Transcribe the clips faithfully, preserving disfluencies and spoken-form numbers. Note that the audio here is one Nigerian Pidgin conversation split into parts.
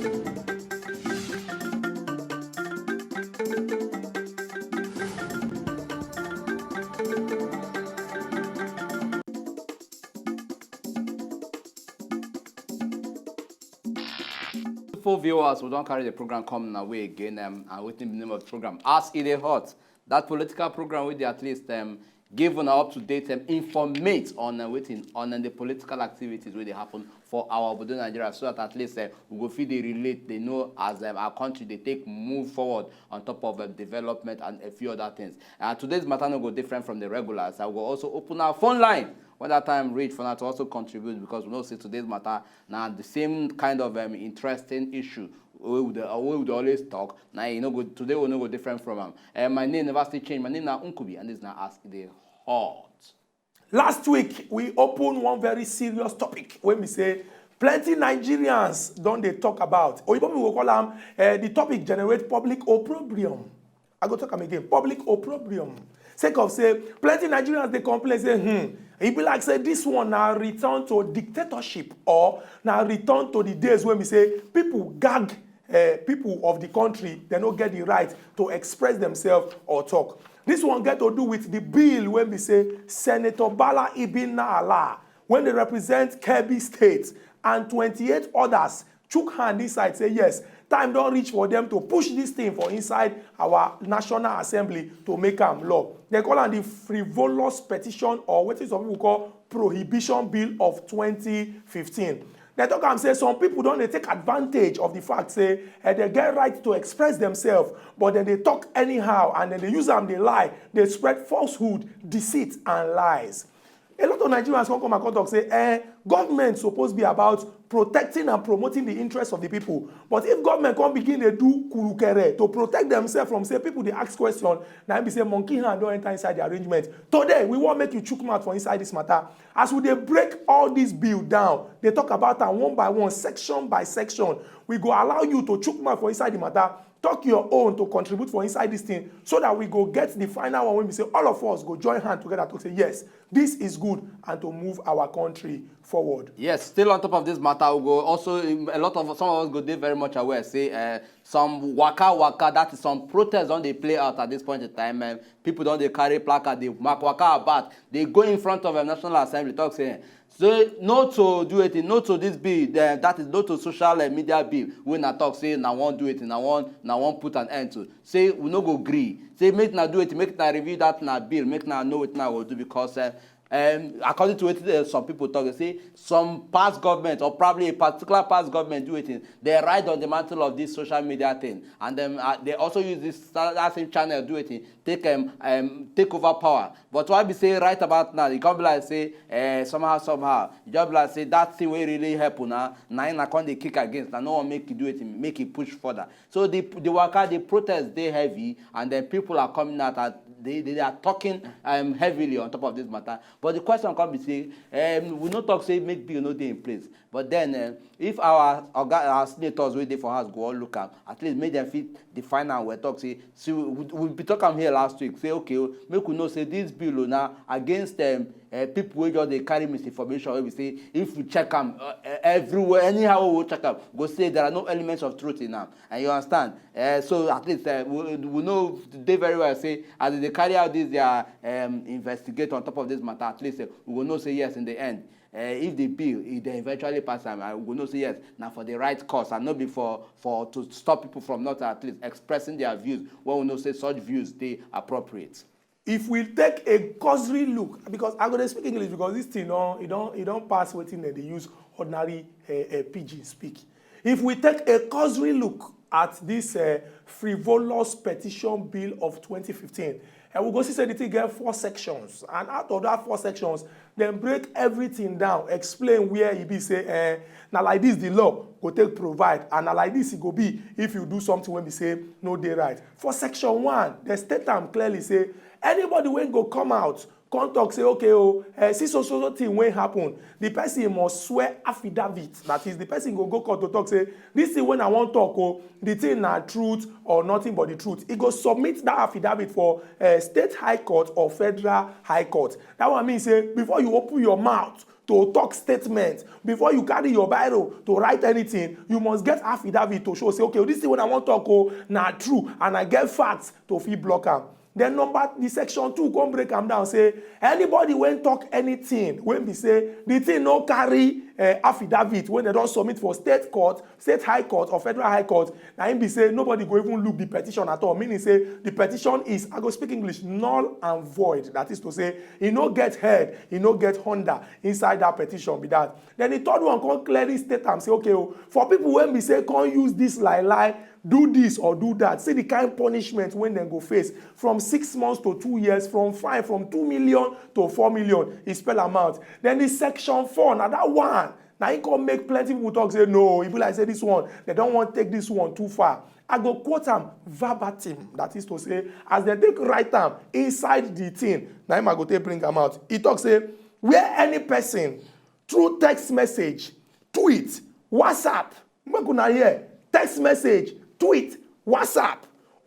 For viewers, we don carry the program come una way again, um, and wetin be the name of the program? As e dey hot. That political program wey dey at least, um, give una up to date, um, informate on, uh, wetin, on, uh, the political activities wey dey happen for our obodo Nigeria, so that at least, uh, we go fit dey relate, dey know as, um, our country dey take move forward on top of, um, development and a few other things. Uh, today's matter no go different from the regulars. I go also open our phone line. When that time reach for now to also contribute, because we know say today's matter na the same kind of, um, interesting issue wey we dey, wey we dey always talk. Na e no go, today we no go different from am. Uh, my name never still change. My name na Nkubi, and this na As E Dey Hot. Last week, we open one very serious topic wey be say plenty Nigerians don dey talk about. Oyibo people go call am, eh, the topic generate public opprobrium. I go talk am again, public opprobrium. Sake of say plenty Nigerians dey complain say, hmm, e be like say this one na return to dictatorship, or na return to the days wey be say people gag, eh, people of the country, they no get the right to express themselves or talk. This one get to do with the bill wey be say Senator Bala Ibn Ala, wey dey represent Kebbi State, and twenty-eight others chook hand inside, say yes, time don reach for them to push this thing for inside our National Assembly to make am law. They call am the frivolous petition, or wetin some people call prohibition bill of twenty fifteen. They talk am say some people don dey take advantage of the fact say, eh, they get right to express themselves, but then they talk anyhow and then they use am, they lie, they spread falsehood, deceit, and lies. A lot of Nigerians come come and come talk say, eh, government suppose be about protecting and promoting the interests of the people. But if government come begin dey do kurukere to protect themselves from say people dey ask question, na im be say monkey hand don enter inside the arrangement. Today, we wan make you chook mouth for inside this matter. As we dey break all this bill down, dey talk about am one by one, section by section, we go allow you to chook mouth for inside the matter, talk your own to contribute for inside this thing, so that we go get the final one wey be say all of us go join hand together to say yes, this is good, and to move our country forward. Yes, still on top of this matter, we go also, um, a lot of, some of us go dey very much aware say, uh, some waka waka, that is some protest don dey play out at this point in time. Um, people don dey carry placard, dey mark waka about, dey go in front of the National Assembly, talk say, say no to do wetin, no to this bill, eh, that is no to social, eh, media bill wey na talk say na wan do wetin, na wan, na wan put an end to. Say we no go gree. Say make na do wetin, make na review that na bill, make na know wetin na go do, because, eh, um, according to wetin, eh, some people talk, they say some past government, or probably a particular past government, do wetin, they ride on the mantle of this social media thing, and then, uh, they also use this, that same channel do wetin, take, um, um, take over power. But why be say right about now, e come be like say, eh, somehow, somehow, e just be like say that thing wey really help una, na im una come dey kick against, na no wan make e do wetin, make e push further. So the, the waka, the protest dey heavy, and then people are coming out and they, they are talking, um, heavily on top of this matter. But the question come be say, um, we no talk say make bill no dey in place. But then, eh, if our oga, our senators wey dey for house go all look am, at least make dem fit define am well. Talk say, see, we, we be talk am here last week. Say, okay o, make we know say this bill o na against, um, eh, people wey just dey carry misinformation. Wey be say if we check am, uh, eh, everywhere, anyhow we check am, we go say there are no elements of truth in am. And you understand? Eh, so at least, eh, we, we know dey very well say as they dey carry out this their, um, investigate on top of this matter, at least, eh, we go know say yes, in the end, eh, if the bill, if they eventually pass am, I go know say yes, na for the right cause and no be for, for to stop people from not at least expressing their views when we know say such views dey appropriate. If we take a cursory look, because I go dey speak English because this thing no, e don, e don pass wetin dem dey use ordinary, eh, eh, pidgin speak. If we take a cursory look at this, eh, frivolous petition bill of twenty fifteen, and we go see say the thing get four sections, and out of that four sections, dem break everything down, explain where e be say, eh, na like this the law go take provide, and na like this e go be if you do something wey be say no dey right. For section one, dem state am clearly say anybody wey go come out come talk say, okay o, eh, see so so so thing wey happen, the person must swear affidavit. That is, the person go go court to talk say this thing wey I wan talk o, the thing na truth or nothing but the truth. E go submit that affidavit for, eh, state high court or federal high court. That one mean say before you open your mouth to talk statement, before you carry your biro to write anything, you must get affidavit to show say, okay, this thing wey I wan talk, oh, na true, and I get facts to fit block am. Then number, the section two come break am down, say anybody wey talk anything wey be say the thing no carry, eh, affidavit wey dem don submit for state court, state high court or federal high court, na im be say nobody go even look the petition at all. Meaning say the petition is, I go speak English, null and void. That is to say, e no get head, e no get honda inside that petition be that. Then the third one come clearly state am say, okay, oh, for people wey be say come use this lie lie, do this or do that, see the kind punishment wey dem go face, from six months to two years, from fine from two million to four million, e spell amount. Then the section four, na that one, na im come make plenty people talk say, no, e be like say this one, dem don wan take this one too far. I go quote am verbatim, that is to say, as dem take write am inside the thing, na im I go take bring am out. E talk say, where any person through text message, tweet, WhatsApp, make una hear, text message, tweet, WhatsApp,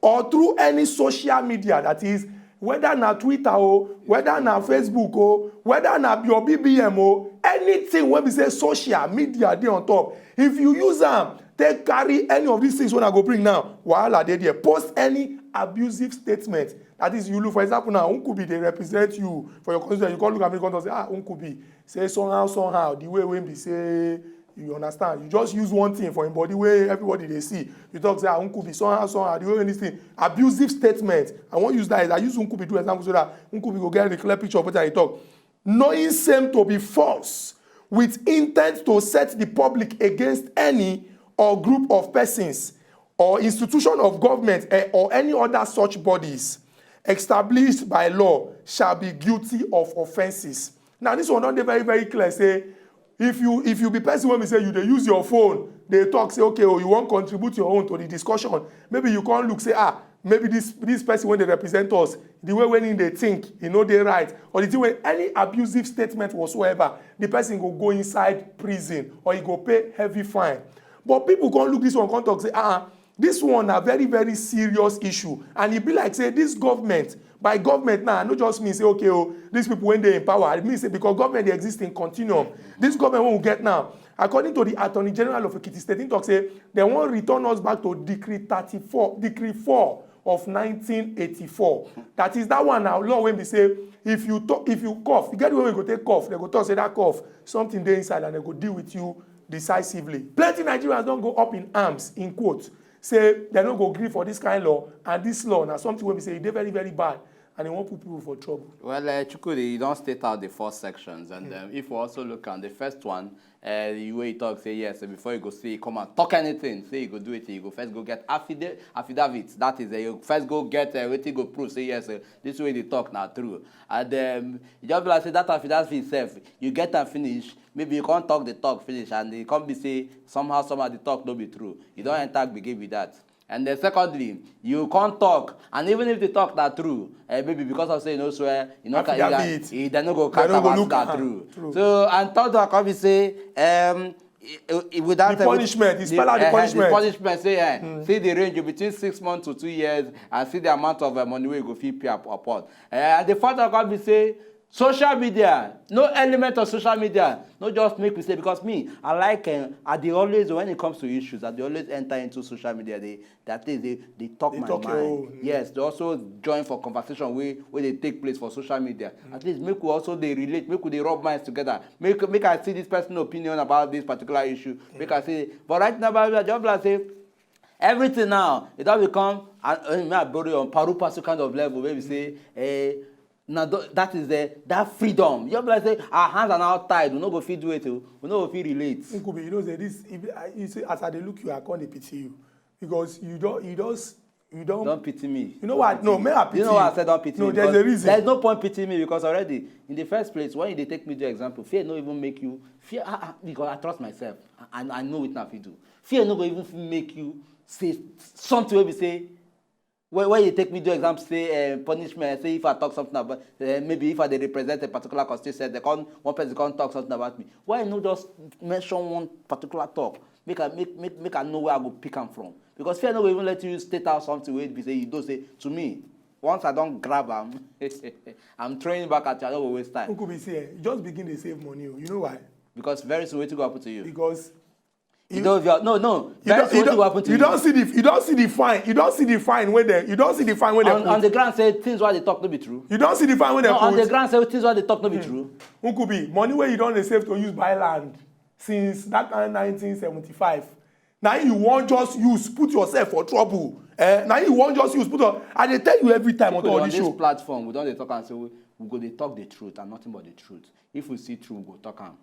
or through any social media, that is, whether na Twitter o, whether na Facebook o, whether na your B B M o, anything wey be say social media dey on top, if you use am take carry any of these things wey I go bring now, wahala dey there. Post any abusive statement. That is, you look, for example, now, Nkubi dey represent you for your constituency, you come look at me, come talk say, ah, Nkubi, say somehow, somehow, the way wey be say, you understand, you just use one thing for im body wey everybody dey see. You talk say, ah, Nkubi, somehow, somehow, the way wey this thing, abusive statement. I wan use that, I use Nkubi do example so that Nkubi go get the clear picture of wetin I dey talk. Knowing same to be false, with intent to set the public against any or group of persons or institution of government, eh, or any other such bodies established by law, shall be guilty of offences. Now, this one don dey very, very clear say, if you, if you be person wey be say you dey use your phone dey talk say, okay, oh, you wan contribute your own to the discussion, maybe you come look say, ah, maybe this, this person wey dey represent us, the way wey im dey think, e no dey right, or the thing wey, any abusive statement whatsoever, the person go go inside prison or e go pay heavy fine. But people come look this one, come talk say, ah, this one na very, very serious issue, and e be like say this government, by government now, I no just mean say, okay, oh, these people wey dey in power, I mean say because government dey exist in continuum. This government wey we get now, according to the Attorney General of Ekiti State, he talk say dem wan return us back to Decree thirty-four, Decree four of nineteen eighty-four. That is, that one na law wey be say, if you talk, if you cough, you get the way wey you go take cough, dem go talk say that cough, something dey inside, and dem go deal with you decisively. Plenty Nigerians don go up in arms, in quote, say dem no go gree for this kind law, and this law na something wey be say e dey very, very bad, and e wan put people for trouble. Well, uh, Chukwudi, you don state out the four sections, and um, if we also look at the first one, uh, the way you talk, say yes, uh, before you go say, come and talk anything, say you go do it, you go first go get affida-, affidavit. That is, uh, you first go get, uh, wetin go prove say yes, uh, this way they talk na true. And um, you just be like say that affidavit itself, you get am finish, maybe you can't talk the talk finish, and e come be say somehow, somehow the talk no be true. You don enter gbege with that. And then secondly, you can't talk, and even if the talk na true, eh, maybe because of say you no swear, you no ca-, you, affidavit, eh, dem no go count am as na true. True. So, and third one come be say, um, i-, i-, with that, the uh, punishment, with, you spell out the, eh, eh, the punishment. Punishment, say, eh, see the range between six months to two years, and see the amount of, uh, money wey you go fit pay up-, upon. Eh, and the fourth one come be say, social media, no element of social media, no just make we say, because me, I like, eh, I dey always, when it comes to issues, I dey always enter into social media. They, that is, they, they talk my mind. Yes, they also join for conversation wey, wey dey take place for social media. At least make we also dey relate, make we dey rub minds together. Make, make I see this person opinion about this particular issue. Make I see, but right now, I just like say, everything now, e don become, uh, uh, me I borrow on paru passu kind of level, wey be say, eh, na tho-, that is the, that freedom. You be like say, our hands are now tied, we no go fit do it o, we no go fit relate. Nkubi, you know say this, if, uh, you see, as I dey look you, I come dey pity you, because you don, you don s-, you don pity me. You know what? No, make I pity you. You know why I said don't pity me? No, there's a reason. There's no point pitying me, because already, in the first place, when you dey take me do example, fear no even make you, fear, ah, ah, because I trust myself. I, I, I know wetin I fit do. Fear no go even fit make you say something wey be say, when, when you take me do example, say, eh, punishment, say if I talk something about, eh, maybe if I dey represent a particular constituency, they come, one person come talk something about me. Why you no just mention one particular talk? Make I, make, make, make I know where I go pick am from. Because fear no go even let you state out something wey be say you don say to me. Once I don grab am, I'm throwing it back at you. I no go waste time. Nkubi, see, eh, you just begin dey save money o. You know why? Because very soon, wetin go happen to you? Because you don't, no, no. Very soon, wetin go happen to you? You don see the, you don see the fine. You don see the fine wey dem, you don see the fine wey dem put on the ground say things wey I dey talk no be true. You don see the fine wey dem put on the ground say things wey I dey talk no be true. Nkubi, money wey you don dey save to use buy land since that kind nineteen seventy-five. Na you wan just use put yourself for trouble. Eh? Na you wan just use put your, I dey tell you every time on top of this show. On this platform, we don dey talk am say we, we go dey talk the truth and nothing but the truth. If we see truth, we go talk am.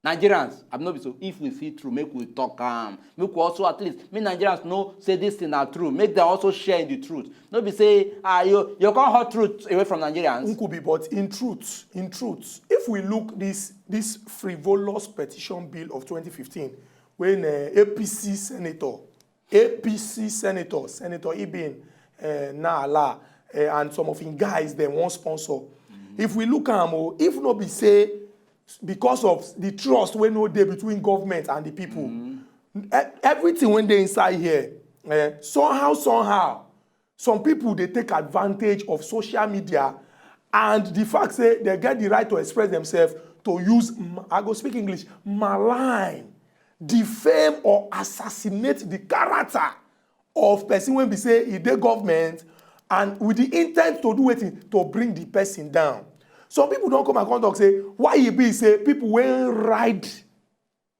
Nigerians, I no be so. If we see truth, make we talk am. Make we also at least make Nigerians know say this thing na true. Make dem also share in the truth. No be say, ah, you, you can't hold truth away from Nigerians. Nkubi, but in truth, in truth, if we look this, this frivolous petition bill of twenty fifteen, when, uh, A P C senator, A P C senator, Senator Ibin, uh, Naala, uh, and some of him guys, dem wan sponsor. If we look am o, if no be say because of the trust wey no dey between government and the people, e- everything wey dey inside here, eh, somehow, somehow, some people dey take advantage of social media and the fact say dem get the right to express themselves to use, m- I go speak English, malign, defame or assassinate the character of person wey be say e dey government and with the intent to do wetin? To bring the person down. Some people don come and come talk say why e be say people wey ride,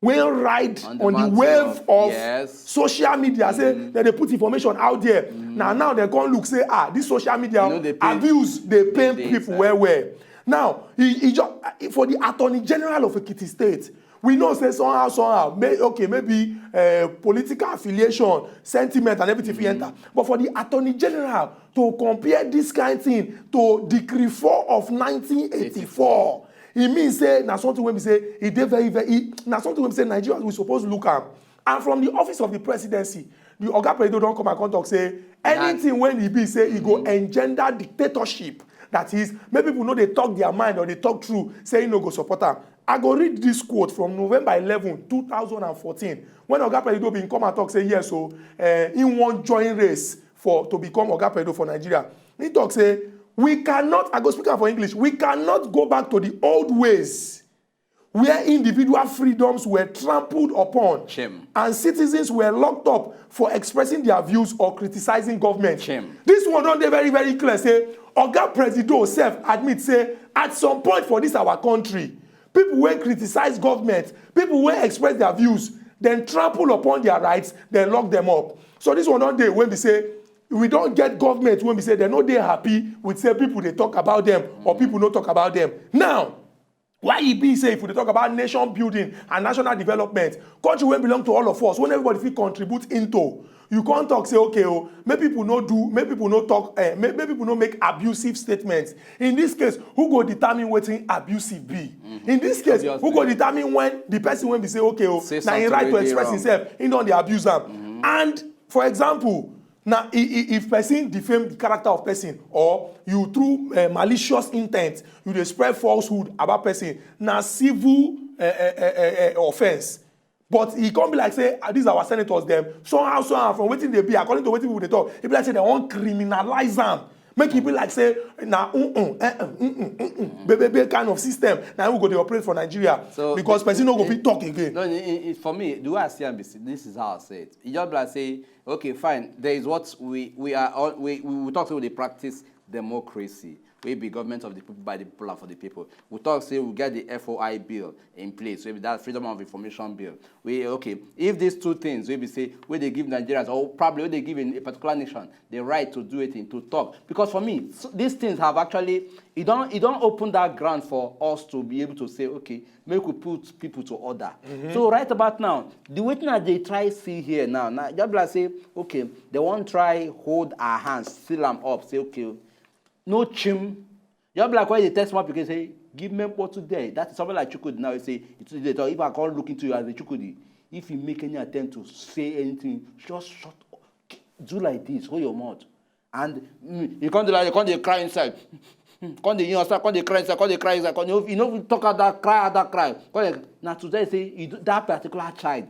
wey ride on the wave of social media, say dem dey put information out there. Na now dem come look say, ah, this social media abuse dey pain people well well. Now, e e just for the Attorney General of Ekiti State, we know say somehow, somehow, may, okay, maybe uh, political affiliation, sentiment, and everything fit enter. But for the Attorney General to compare this kind thing to Decree four of nineteen eighty-four, e mean say na something wey be say e dey very, very, e- na something wey be say Nigerians we suppose look am. And from the office of the presidency, the Oga Presido don come and come talk say anything wey e be say e go engender dictatorship, that is, make people no dey talk their mind or dey talk true, say e no go support am. I go read this quote from November eleven, two thousand and fourteen, when Oga Presido bin come and talk say yes, so uh, he wan join race for to become Oga Presido for Nigeria. He talk say we cannot, I go speak am for English, we cannot go back to the old ways where individual freedoms were trampled upon and citizens were locked up for expressing their views or criticizing government. This one don dey very, very clear say Oga Presido sef admit say at some point for this our country, people wey criticize government, people wey express their views, dem trample upon their rights, dem lock them up. So this one don dey wey be say we don get government wey be say dem no dey happy with say people dey talk about them or people no talk about them. Now, why e be say if we dey talk about nation building and national development, country wey belong to all of us, when everybody fit contribute into, you come talk say, okay, oh, make people no do, make people no talk, eh, make, make people no make abusive statements. In this case, who go determine wetin abusive be? In this case, who go determine when the person wey be say, okay, oh, na him right to express himself, he don dey abuse am? And for example, na i- i- if person defame the character of person or you through uh, malicious intent you dey spread falsehood about person, na civil uh, uh, uh, uh, offence. But e come be like say ah, these our senators dem somehow, somehow, from wetin dey be, according to wetin people dey talk, e be like say dem wan criminalize am, make e be like say na mm mm eh, eh, mm mm mm mm bebebe kind of system na we go dey operate for Nigeria. So because person no go fit talk again. No, it, it, for me, the way I see am be say, this is how I say it. E just be like say, okay, fine, there is what we we are all we we, we talk say we dey practice democracy, wey be government of the people, by the people, and for the people. We talk say we get the F O I bill in place, wey be that Freedom of Information Bill. We, okay, if these two things wey be say wey dey give Nigerians, or probably wey dey give in a particular nation, the right to do it, to talk, because for me, so these things have actually, e don e don open that ground for us to be able to say, okay, make we put people to order. So right about now, the wetin I dey try see here now, na just be like say, okay, dem wan try hold our hands, seal am up, say, okay, no chim. Just be like when you dey tell small pikin say, give me bottle there. That is something like Chukwudi now. You say, you dey talk, if I come look into you as a Chukwudi, if you make any attempt to say anything, just shut up. Do like this, hold your mouth. And mm, you come dey like, you come dey cry inside. Come dey inside, come dey cry inside, come dey cry inside, come dey, you no fit talk out that cry, out that cry. Come dey, na today say you do, that particular child,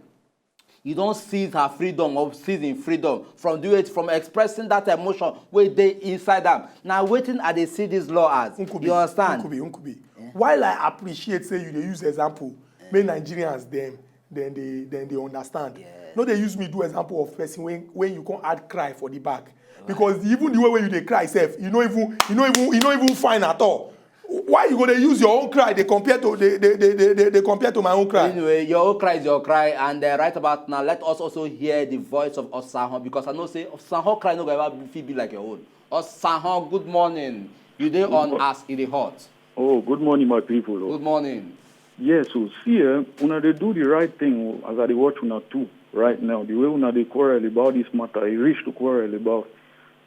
You don seize her freedom or seize im freedom from doing it, from expressing that emotion wey dey inside am. Na wetin I dey see this law as. Nkubi, you understand? Nkubi, Nkubi. Yeah. While I appreciate say you dey use example, yeah, make Nigerians dem, then they then they understand. Yeah. No, they use me do example of person when when you come add cry for the back. Right. Because even the way when you dey cry sef, you no even you no even you no even fine at all. Why you go dey use your own cry dey compare to dey dey dey dey dey dey compare to my own cry? Anyway, your own cry is your cry, and uh, right about now, let us also hear the voice of Osaho, because I know say Osaho cry no go ever fit be like your own. Osaho, good morning. You dey on as e dey hot. Oh, good morning, my people. Oh. Good morning. Yes, so see, eh, una dey do the right thing, oh, as I dey watch una too right now. The way una dey quarrel about this matter, e reach to quarrel about.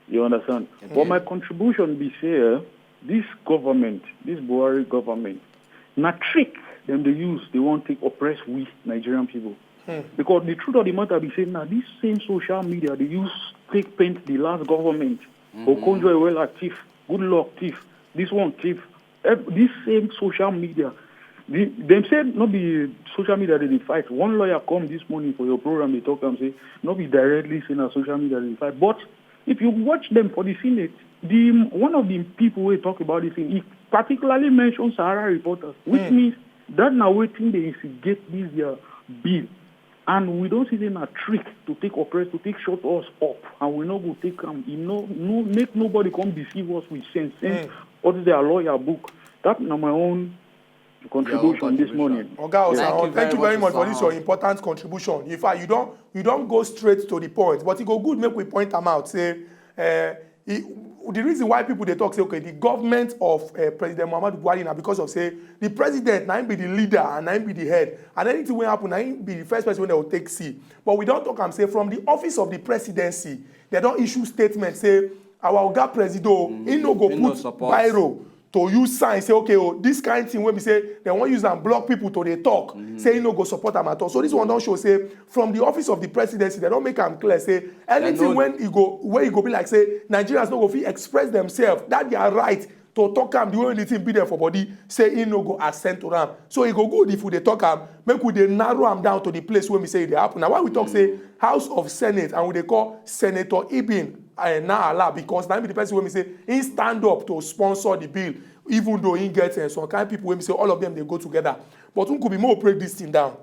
You understand? Okay. But my contribution be say, eh, this government, this Buhari government, na trick dem dey use, they wan take oppress we Nigerian people. Hmm. Because the truth of the matter be say, na this same social media they use take paint the last government. Mm-hmm. Okonjo Iweala thief, Goodluck thief, this one thief. Eh, this same social media, the, dem say no be social media they dey fight. One lawyer come this morning for your program, they talk am say no be directly say na social media they dey fight. But if you watch them for the Senate, the one of the people wey talk about this thing, he particularly mentioned Sahara reporters, which, hmm, means that na wetin dey instigate this their bill. And we don see say na trick to take oppress, to take shut us up, and we no go take am. E no no make nobody come deceive us with sense, sense, hmm, all this their lawyer book. That na my own contribution this morning. Oga Osaho, thank you very much for this your important contribution. In fact, you don you don go straight to the point, but e go good make we point am out say, eh, e, the reason why people dey talk say, okay, the government of, eh, President Muhammadu Buhari na because of say the president na him be the leader and na him be the head, and anything wey happen na him be the first person wey dem go take see. But we don talk am say from the office of the presidency, dem don issue statement say our oga presido, mm, he no go put biro to use sign say, okay, oh, this kind thing wey be say dem wan use am block people to dey talk, mm, say he no go support am at all. So this one don show say from the office of the presidency, dem don make am clear say anything wey e go wey e go be like say Nigerians no go fit express themselves, that their right to talk am the way the thing be there for body, say he no go assent to am. So e go good if we dey talk am, make we dey narrow am down to the place wey we say e dey happen. Na why we talk say House of Senate, and we dey call Senator Ibin, eh, na allow, because na him be the person wey be say he stand up to sponsor the bill, even though he get, eh, some kind people wey be say all of them dey go together. But Nkubi, make we break this thing down.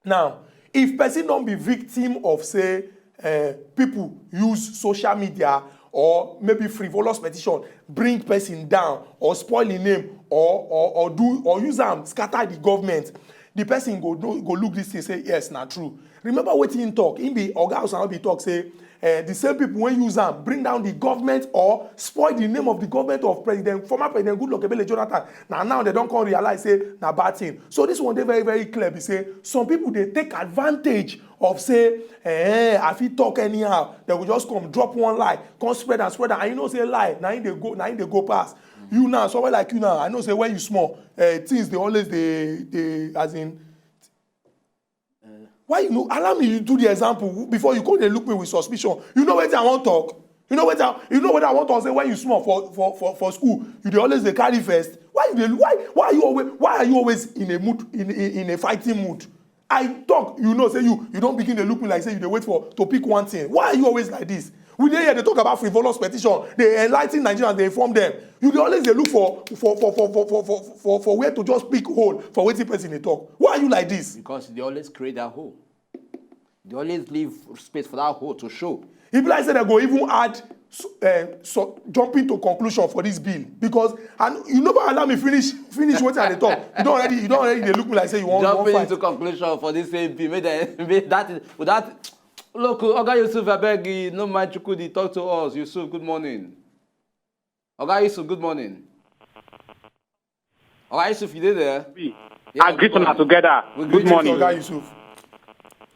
Now, if person don be victim of say, eh, people use social media or maybe frivolous petition bring person down or spoil him name or or or do or use am scatter the government, the person go do, go look this thing say yes, na true. Remember wetin him talk? Him be Oga Osaho be talk say, eh, the same people wey use am bring down the government or spoil the name of the government of President, former President Goodluck Ebele Jonathan, na now dem don come realize say na bad thing. So this one dey very very clear be say some people dey take advantage of say, eh, I fit talk anyhow. Dem go just come drop one lie, come spread am spread am, and you know say lie na him dey go na him dey go pass. You now, someone like you now, I know say when you small, eh, things dey always dey dey as in, why you no allow me you do the example before you come dey look me with suspicion? You know wetin I wan talk? You know wetin I, you know wetin I wan talk? Say when you small for for for for school, you dey always dey carry first. Why you dey why why are you always why are you always in a mood in in, in a fighting mood? I talk, you know say you you don begin dey look me like say you dey wait for to pick one thing. Why are you always like this? We dey here dey talk about frivolous petition, dey enlighten Nigerians, dey inform them. You dey always dey look for for for for for for for for for where to just pick hole for wetin person dey talk. Why are you like this? Because you dey always create that hole. You dey always leave space for that hole to show. E be like say dem go even add so, uh, so jumping to conclusion for this bill, because and you never allow me finish finish wetin I dey talk. You don already you don already dey look me like say you wan wan fight. Jumping into conclusion for this same bill, make that make that is with that. Look, Oga Yusuf, I beg you, no mind Chukwudi, talk to us. Yusuf, good morning. Oga Yusuf, good morning. Oga Yusuf, you dey there? We, yeah, I greet una together. Good morning. Oga Yusuf.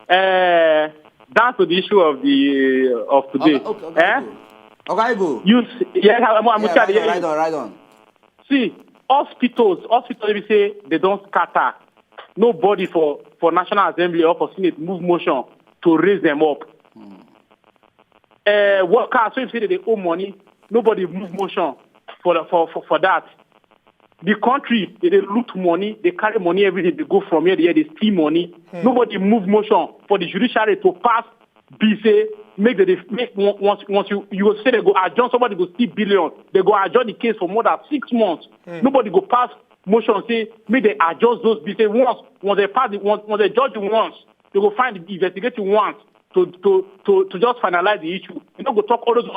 Uh, down to the issue of the of today. Oga, okay, Oga, eh? Oga Ibu. You s- yes, I'm, I'm yeah, right on, right on, right on. See, hospitals, hospitals, we say they don't scatter. Nobody for for National Assembly or for Senate move motion to raise them up. Hmm. Uh, workers, so if say they owe money, nobody move motion for the, for, for for that. the country, they dey loot money, they carry money every day, they go from here to here, they steal money. Nobody move motion for the judiciary to pass be say make they dey make on- once once you you go say they go adjourn, somebody go steal billion, they go adjourn the case for more than six months. Nobody go pass motion say make they adjust those be say once once they pass the once once they judge it once, they go find the investigate it once to to to to just finalize the issue. You no go talk all those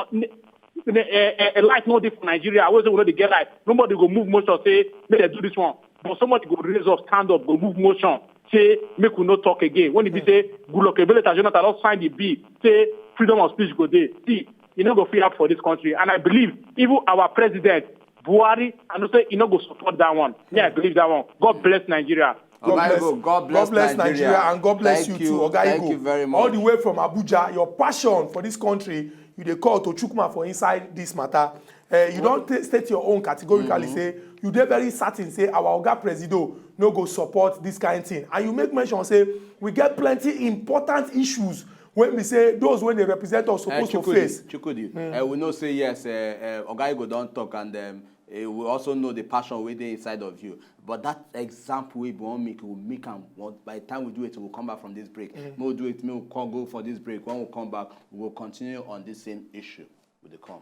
uh, uh, uh, life no dey for Nigeria. I always say we no dey get life. Nobody go move motion say make they do this one, but somebody go raise up, stand up, go move motion say make we no talk again. When e be say Goodluck Ebele Jonathan don sign the bill say freedom of speech go dey. See, e no go fit happen for this country, and I believe even our president Buhari, I know say e no go support that one. Me, I believe that one. God bless Nigeria. God bless, God bless Nigeria, and God bless you, too, Oga Igbo. Thank you very much. All the way from Abuja, your passion for this country, you dey call to chook mouth for inside this matter. Uh, you don t- state your own categorically say you dey very certain say our Oga Presido no go support this kind thing, and you make mention say we get plenty important issues wey be say those wey dey represent us suppose to face. Chukwudi, uh, we know say yes, uh, uh, Oga Igbo don talk, and um, uh, we also know the passion wey dey inside of you. But that example we wan make, we make am one- by the time we do it, we come back from this break. Make we do it, make we come go for this break. When we come back, we go continue on this same issue with the come.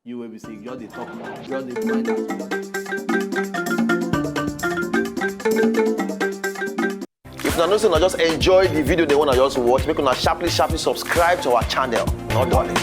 You wey be say you just dey talk, you just dey find out. If una know say una just enjoy the video, they wanna just watch, make una sharply sharply subscribe to our channel. No darling.